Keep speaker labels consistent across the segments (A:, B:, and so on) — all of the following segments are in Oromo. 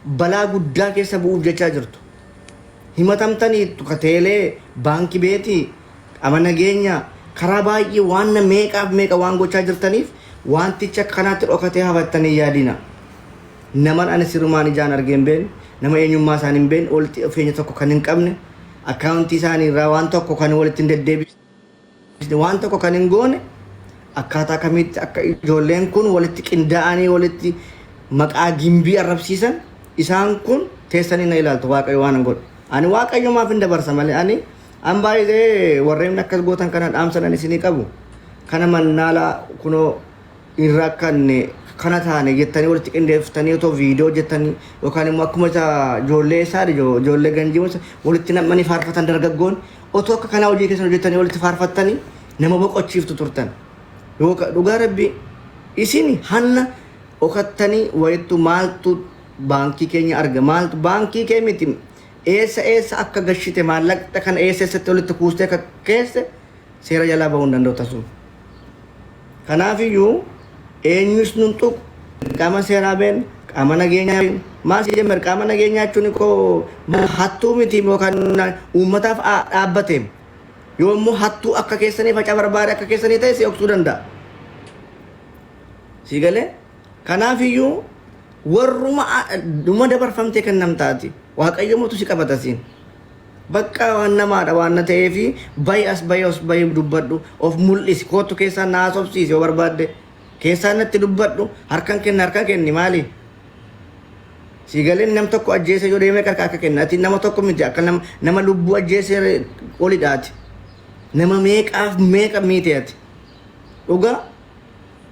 A: balaa guddaa keessa bu'uuf jechaa jirtu. Himatamtaniittu ka teelee, baankii beetii, qaama nageenya karaa baay'ee waan meeqaaf meeqa waan gochaa jirtaniif wantichi akka kanaatti dhokatee hafattanii yaadina. Naman ani sirumaan ijaan argee hin beekne, nama eenyummaa isaanii hin beekne, walitti dhufeenya tokko kan hin qabne, akkaawuntii isaanii irraa waan tokko kan walitti hin deddeebisne, waan tokko kan hin goone, akkaataa kamitti akka ijoolleen kun walitti qindaa'anii walitti maqaa Gimbii arrabsiisan, isaan kun teessanii na ilaaltu. Waaqayyo waan hin godhu. Ani Waaqayyo maaf hin dabarsa malee ani an baay'ee warreen akkas gootan kana dhaamsan ani isinii qabu. Kana mannaalaa kunoo hin rakkanne kana taane jettanii walitti qindeeffatanii otoo viidiyoo hojjettanii yookaan immoo akkuma isa ijoollee isaa ijoollee ganjii walitti nam'anii faarfatan, dargaggoon otoo akka kanaa hojii keessan hojjettanii walitti faarfattanii nama boqochiiftu turtan. Yookaan dhugaa Rabbi isin hanna dhokattanii wayittu maaltu baankii keenya arga, maaltu baankii kee miti, eessa eessa akka gashite, maallaqa kana eessa eessatti walitti kuustee akka keesse seera jalaa bahuu hin danda'u tasuma. Kanaafiyyuu eenyus nun tuqu, qaama seeraa been, qaama nageenyaa been, maal si jemmer, qaama nageenyaa jechuun koo hattuu miti yookaan uummataaf dhaabbate. Yoo immoo hattuu akka keessanii faca barbaade akka keessanii ta'e si dhoksuu danda'a. Si galee? Kanaafiyyuu warruma dhuma dabarfamtee kan namtaati. Waaqayyo mootu si qabata siin. Bakka waan namaadha waan na ta'eefi bayi, as bayi, os bayi, dubbadhu, of mul'isi, kootu keessaan na haasofsiisi, yoo barbaadde keessaan natti dubbadhu, harkan kenna, harka kenni. Maali si galeen? Nam tokko ajjeese yoo deemee harka akka kenna, ati nama tokko miti, akka nama lubbuu ajjeese olidhaati. Nama meeqaaf meeqa miite ati? Dhugaa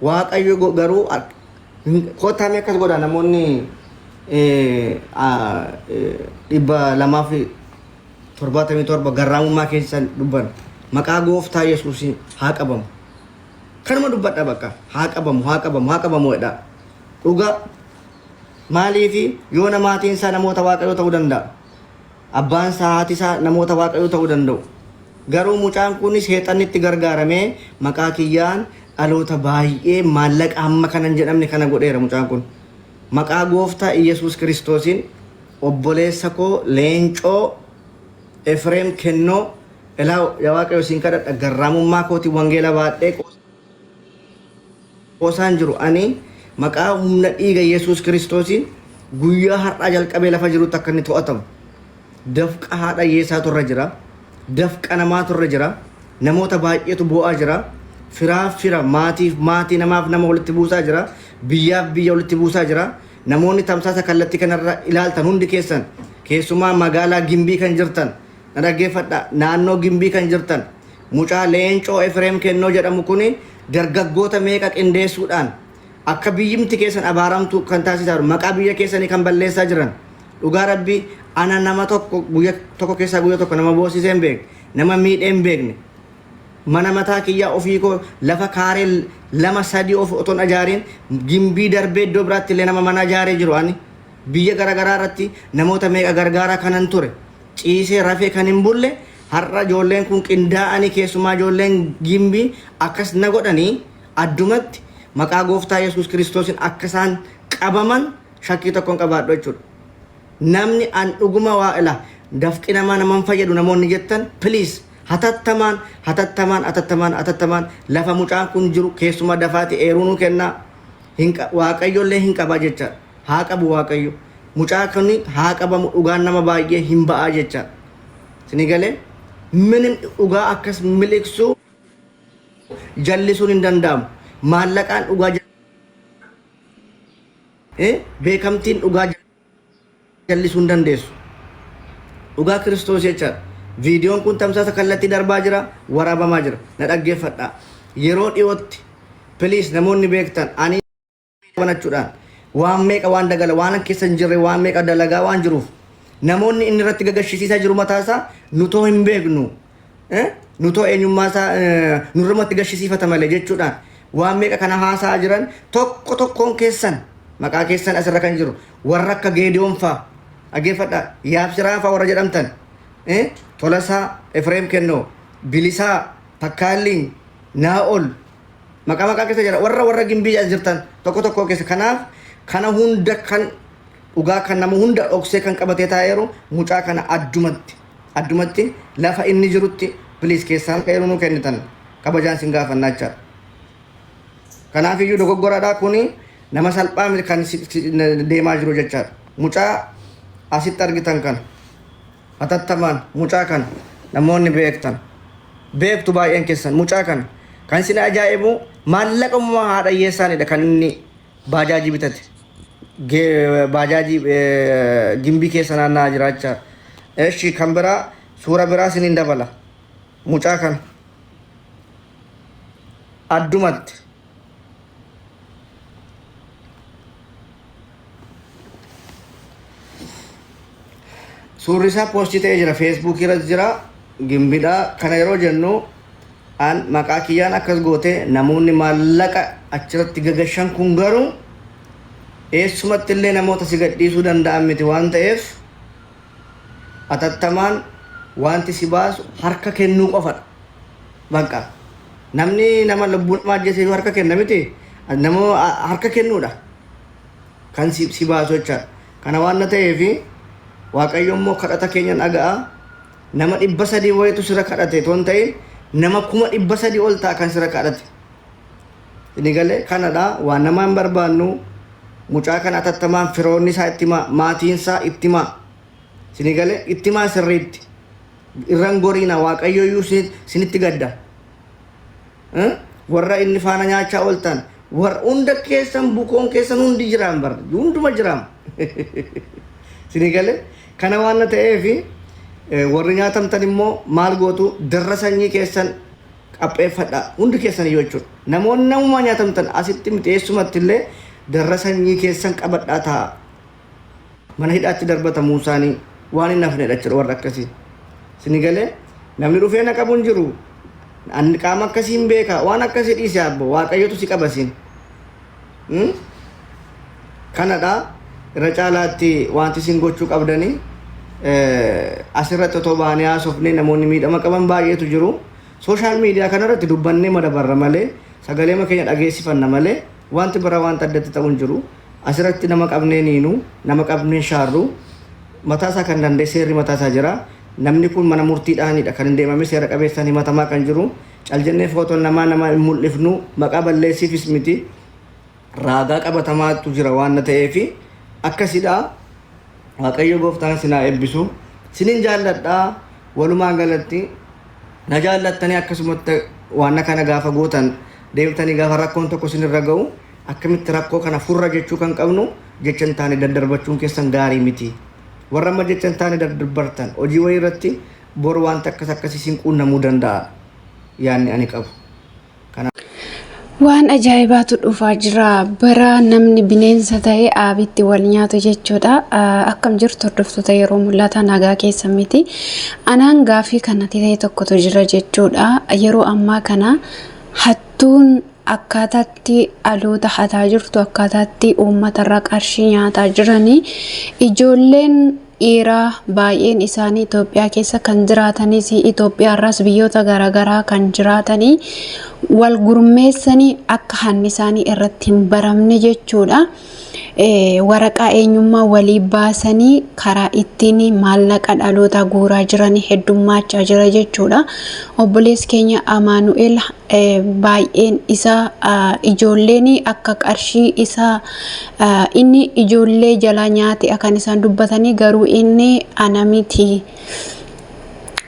A: Waaqayyo garuu kottaa mee akkas godha. Namoonni 277 garraamummaa keessan dubban, maqaa Gooftaa Yesuusiin haa qabamu. Kanuma dubbadha, bakka haa qabamu, haa qabamu, haa qabamu jedha. Dhugaa maaliifi yoo namaatiin isaa namoota Waaqayyoo ta'uu danda'a. Abbaan isaa, haati isaa namoota Waaqayyoo ta'uu danda'u. Garuu mucaan kun seexanni itti gargaaramee maqaa kiyyaan dhaloota baay'ee maallaqa hamma kana hin jedhamne kana godheera mucaan kun. Maqaa Gooftaa Iyyasuus Kiristoosiin obboleessa koo Leencoo Efreem Kennoo, ilaa yaa Waaqayyo siin kadhadha, garraamummaa kootiin wangeela baadhee qoosaan jiru, ani maqaa humna dhiiga Yesuus Kiristoosiin guyyaa har'aa jalqabee lafa jirutti akka inni to'atamu. Dafqa haadha hiyyeessaatu irra jira. Dafqa namaatu irra jira. Namoota baay'eetu boo'aa jira. Firaaf fira, maatiif maatii, namaaf nama walitti buusaa jira. Biyyaaf biyya walitti buusaa jira. Namoonni tamsaasa kallattii kanarra ilaaltan hundi keessan, keessumaa magaalaa Gimbii kan jirtan, na dhaggeeffadha. Naannoo Gimbii kan jirtan, mucaa Leencoo Efreem Kennoo jedhamu kuni dargaggoota meeqa qindeessuudhaan akka biyyimti keessan abaaramtu kan taasisaa jiru, maqaa biyya keessanii kan balleessaa jiran. Dhugaa Rabbii ana nama tokko guyya tokko keessaa guyya tokko nama boosisee hin beekne, nama miidhee hin beekne. Mana mataa kiyyaa ofii koo lafa kaaree lama sadii of otoon ajaariin Gimbii darbee iddoo biraatti illee nama mana ijaaree jiru, ani biyya garaagaraa irratti namoota meeqa gargaaraa kanan ture, ciisee rafee kan hin bulle, har'a ijoolleen kun qindaa'anii, keessumaa ijoolleen Gimbii akkas na godhanii, addumatti maqaa Gooftaa Yesuus Kiristoosiin akka isaan qabaman shakkii tokko hin qabaadhu jechuudha. Namni an dhuguma waa ila dafqi namaa naman fayyadu namoonni jettan, please, hatattamaan, hatattamaan, hatattamaan, hatattamaan lafa mucaan kun jiru keessumaa dafaati eeruu nuu kennaa. Hin Waaqayyo illee hin qabaa jechaadha. Haa qabu Waaqayyo. Mucaa kun haa qabamu, dhugaan nama baay'ee hin ba'aa jechaadha. Isinii galee? Minim dhugaa akkas miliqsuu jallisuun hin danda'amu. Maallaqaan dhugaa, beekamtiin dhugaa jallisuu hin dandeessu. Dhugaa Kiristoos jechaadha. Viidiyoon kun tamsaasa kallattii darbaa jira, waraabamaa jira. Na dhaggeeffadhaa. Yeroo dhiyootti, please, namoonni beektan, ani banachuudhaan waan meeqa waan dagala waan keessa hin jirre waan meeqa dalagaa waan jiruuf, namoonni inni irratti gagashisiisaa jiru mataasaa nutoo hin beeknu. Nutoo eenyummaa isaa nurrumatti gashisiifata malee jechuudhaan waan meeqa kana haasa'aa jiran, tokko tokkoon keessan maqaa keessan asirra kan jiru, warra akka Geediyoon faa, dhaggeeffadhaa, Yaabsiraa faa warra jedhamtan, Tolasaa Efreem Kennoo, Bilisaa Takkaalliin, Naa'ol, maqaa maqaa keessa jira, warra Gimbii as jirtan tokko tokko keessa. Kanaaf kana hunda kan Dhugaa kan nama hunda dhoksee kan qabatee taa'eeru mucaa kana addumatti addumatti lafa inni jirutti please keessaan akka yeroo nuu kennitan kabajaan sin gaafannaa jechaadha. Kanaaf iyyuu dogoggoradha kuni nama salphaa miti kan deemaa jiru jechaadha. Mucaa asitti argitan kana hatattamaan mucaa kana namoonni beektan beektu baay'een keessan mucaa kana kan isin ajaa'ibu maallaquma haadha hiyyeessaanidha kan inni baajaajii bitate. Baajaajii gimbii keessa naanna'aa jiraachaa. Eshi kan biraa suura biraa isiniin dabala. Mucaa kana addumatti suurri isaa poostii ta'ee jira feesbuukii irras jira gimbidha kana yeroo jennu an maqaa kiyyaan akkas goote namoonni maallaqa achirratti gagashan kun garuu eessumatti illee namoota si gadhiisuu danda'an miti waan ta'eef atattamaan wanti si baasu harka kennuu qofadha. Bakka namni nama lubbuu namaa ajjeese iyyuu harka kenna miti nama harka kennuudha kan si baasu jechaadha. Kana waan na ta'eef Waaqayyo immoo kadhata keenya dhaga'a. Nama 300 wayitu sira kadhate otoo hin ta'in nama 300,000 ol ta'a kan sira kadhate. Inni galee kanadha waan namaa hin barbaannu mucaa kana atattamaan firoonni isaa itti himaa maatiin isaa itti himaa. Isin galee itti himaa sirriitti. Irran goriina Waaqayyo iyyuu isinitti gadda. Warra inni faana nyaachaa ooltan warra hunda keessan bukoon keessan hundi jiraan bar hunduma jiraan. Isin galee kana waan ta'eef warri nyaatamtan immoo maal gootu darra sanyii keessan qapheeffadha hundi keessan iyyuu jechuudha. Namoonni namumaa nyaatamtan asitti miti eessumatti illee darra sanyii keessan qabadhaa ta'a. Mana hidhaatti darbatamuu isaanii waan hin hafnedha jechuudha warra akkasii. Isin galee namni dhufee na qabu hin jiru. Ani qaama akkasii hin beeka waan akkasii dhiise abbo waaqayyotu si qaba siin. Kanadha irra caalaatti wanti isin gochuu qabdanii asirratti otoo baanee haasofnee namoonni miidhama qaban baay'eetu jiru. Social media kanarratti dubbannee madabarra malee sagalee keenya dhageessifanna malee wanti biraa wanta addatti ta'u hin jiru. Asirratti nama qabnee niinu nama qabnee shaarru mataa isaa kan danda'e seerri mataa isaa jira. Namni kun mana murtiidhaanidha kan hin deemame seera qabeessaan himatamaa kan jiru. Cal jennee footoon namaa nama hin mul'ifnu maqaa balleessiifis miti. Raagaa qabatamaatu jira waan ta'eef akkasidha. Waaqayyo gooftaan isin haa eebbisu. Isinin jaalladha. Walumaa galatti na jaallattanii akkasumatti waan kana gaafa gootan deemtanii gaafa rakkoon tokko isinirra ga'u akkamitti rakkoo kana furra jechuu kan qabnu jecha hin taane daddarbachuun keessan gaarii miti. Warra amma jecha hin taane daddarbartan hojii wayii irratti boru wanta akkas akkasii isin quunnamuu danda'a yaadni ani qabu. Kana
B: Waan ajaa'ibaatu dhufaa jira. Bara namni bineensa ta'e aabitti wal nyaatu jechuudha. Akkam jirtu hordoftoota yeroo mul'ata nagaa keessa miti. Anaan gaafii kanatti ta'e tokkotu jira jechuudha. Yeroo ammaa kana hattuun akkaataatti dhaloota hataa jirtu akkaataatti uummatarraa qarshii nyaataa jiranii ijoolleen dhiiraa baay'een isaanii Itoophiyaa keessa kan jiraatanis Itoophiyaa irraas biyyoota garaagaraa kan jiraatanii wal gurmeessanii akka hanni isaanii irratti hin baramne jechuudha. Waraqaa eenyummaa walii baasanii karaa ittiin maallaqa dhaloota guuraa jiran heddummaachaa jira jechuudha. Obboleessi keenya Amaanu'el baay'een isaa ijoolleen akka qarshii isaa inni ijoollee jalaa nyaate kan isaan dubbatanii garuu inni ana miti.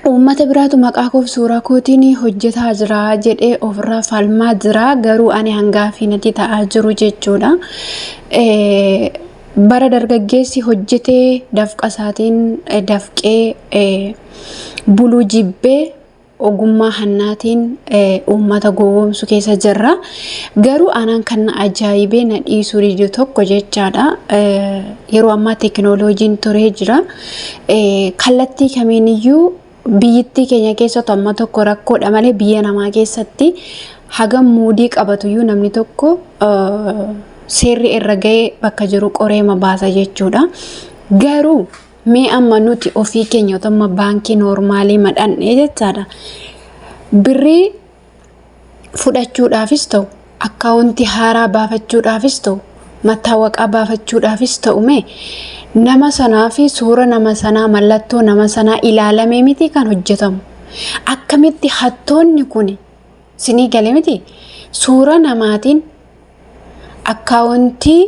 B: Uummata biraatu maqaa koof suuraa kootiin hojjetaa jira jedhee ofirraa falmaa jira garuu ani hangaafii natti ta'aa jiru jechuudha. Bara dargaggeessi hojjetee dafqa isaatiin dafqee buluu jibbee ogummaa hannaatiin uummata gowwoomsu keessa jirra. Garuu anaan kan na ajaa'ibee na dhiisuu didu tokko jechaadha. Yeroo ammaa teekinooloojiin turee jira. Kallattii kamiiniyyuu biyyittii keenya keessatti amma tokko rakkoodha malee biyya namaa keessatti hagam muudii qabatuyyuu namni tokko seerri irra ga'ee bakka jiru qoreema baasa jechuudha. Garuu mee amma nuti ofii keenya otoo amma baankii noormaalii madhanne jechaadha. Birrii fudhachuudhaafis ta'u akkaawuntii haaraa baafachuudhaafis ta'u Mattaawaqaa baafachuudhaafis ta'ume nama sanaa fi suura nama sanaa mallattoo nama sanaa ilaalamee miti kan hojjetamu. Akkamitti hattoonni kun sinii gale miti suura namaatiin akkaawuntii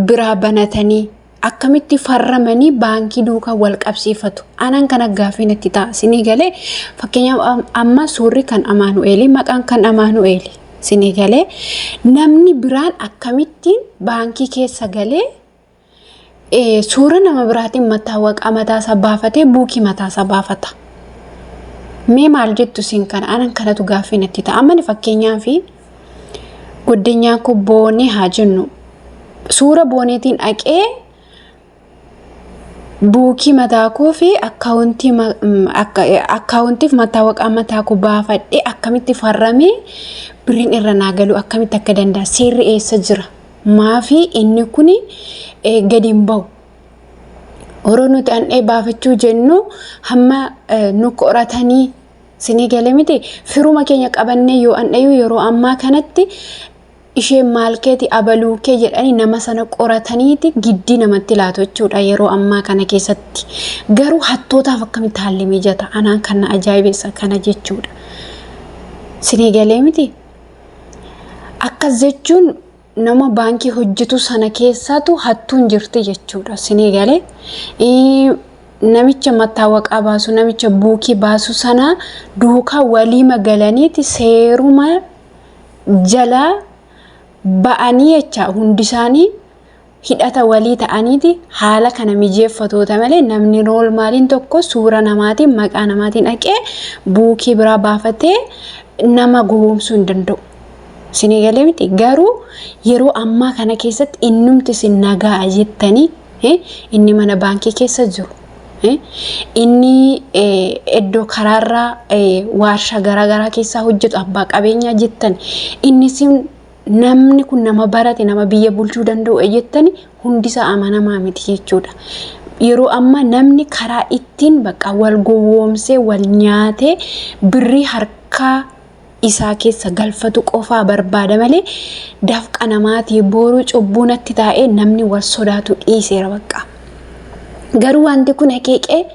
B: biraa banatanii akkamitti farramanii baankii duukaa wal qabsiifatu. Anaan kana gaaffii natti ta'a. Sinii galee fakkeenyaaf amma suurri kan Amaanu'eelii maqaan kan Amaanu'eeli. Sinii galee namni biraan akkamittiin baankii keessa galee suura nama biraatiin mattaawaqaa mataasaa baafatee buukii mataasaa baafata. Mee maal jettu isin kana? Anan kanatu gaaffii natti ta'a. Amma fakkeenyaaf goddinyaan koo boonee haa jennu. Suura booneetiin dhaqee buukii mataa koo fi akkaawuntiif mattaawaqaa mataa koo baafadhee akkamitti farramee birriin irra naa galu akkamitti akka danda'a? Seerri eessa jira? Maafi inni kun gadi hin bahu? Yeroo nuti handhee baafachuu jennu hamma nu qoratanii sinii galee miti firuma keenya qabannee yoo handhayu yeroo ammaa kanatti isheen maal keeti abaluu kee jedhanii nama sana qorataniiti giddii namatti laatu jechuudha yeroo ammaa kana keessatti. Garuu hattootaaf akkamitti haalli mijata? Anaan kan na ajaa'ibessa kana jechuudha. Sinii galee miti? Akkas jechuun nama baankii hojjetu sana keessaatu hattuun jirti jechuudha. Sinii galee namicha mattaawaqaa baasu namicha buukii baasu sana duukaa waliima galaniiti seeruma jalaa ba'anii jecha hundi isaanii hidhata walii ta'aniiti haala kana mijeeffatoota malee namni noolmaaliin tokko suura namaatiin maqaa namaatiin dhaqee buukii biraa baafatee nama gowwoomsuu hin danda'u. Isinii galee miti garuu yeroo ammaa kana keessatti innumti isin nagaa jettanii inni mana baankii keessa jiru inni iddoo karaarraa waarshaa garaagaraa keessaa hojjetu abbaa qabeenyaa jettan inni isin namni kun nama barate nama biyya bulchuu danda'u jettani hundisaa amanamaa miti jechuudha. Yeroo ammaa namni karaa ittiin bakka wal gowwoomsee wal nyaatee birrii harkaa isaa keessa galfatu qofaa barbaada malee dafqa namaatii booruu cubbuu natti taa'ee namni wal sodaatu dhiiseera bakka. Garuu wanti kun akeeqee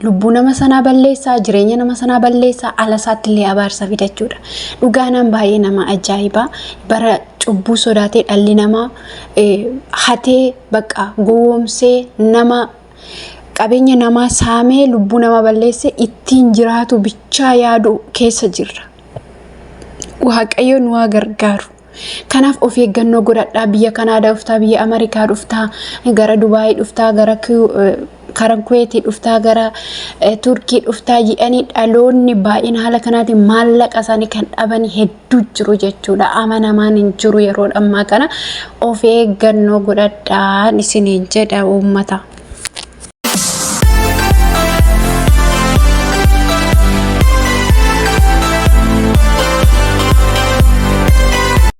B: lubbuu nama sanaa balleessaa, jireenya nama sanaa balleessaa, ala isaatti illee abaarsa fidachuudha. Dhugaanaan baay'ee nama ajaa'iba. Bara cubbuu sodaatee dhalli namaa hatee bakka gowwoomsee nama qabeenya namaa saamee lubbuu nama balleessee ittiin jiraatu bichaa yaadu keessa jirra. Waaqayyo nu haa gargaaru. Kanaaf of eeggannoo godhadhaa. Biyya Kanaadaa dhuftaa, biyya Ameerikaa dhuftaa, gara Dubaayii dhuftaa, gara kara Kuweetii dhuftaa, gara Turkii dhuftaa jedhanii dhaloonni baay'een haala kanaatiin maallaqa isaanii kan dhaban hedduu jiru jechuudha. Amanamaan hin jiru yeroo ammaa kana of eeggannoo godhadhaa isiniin jedha uummata.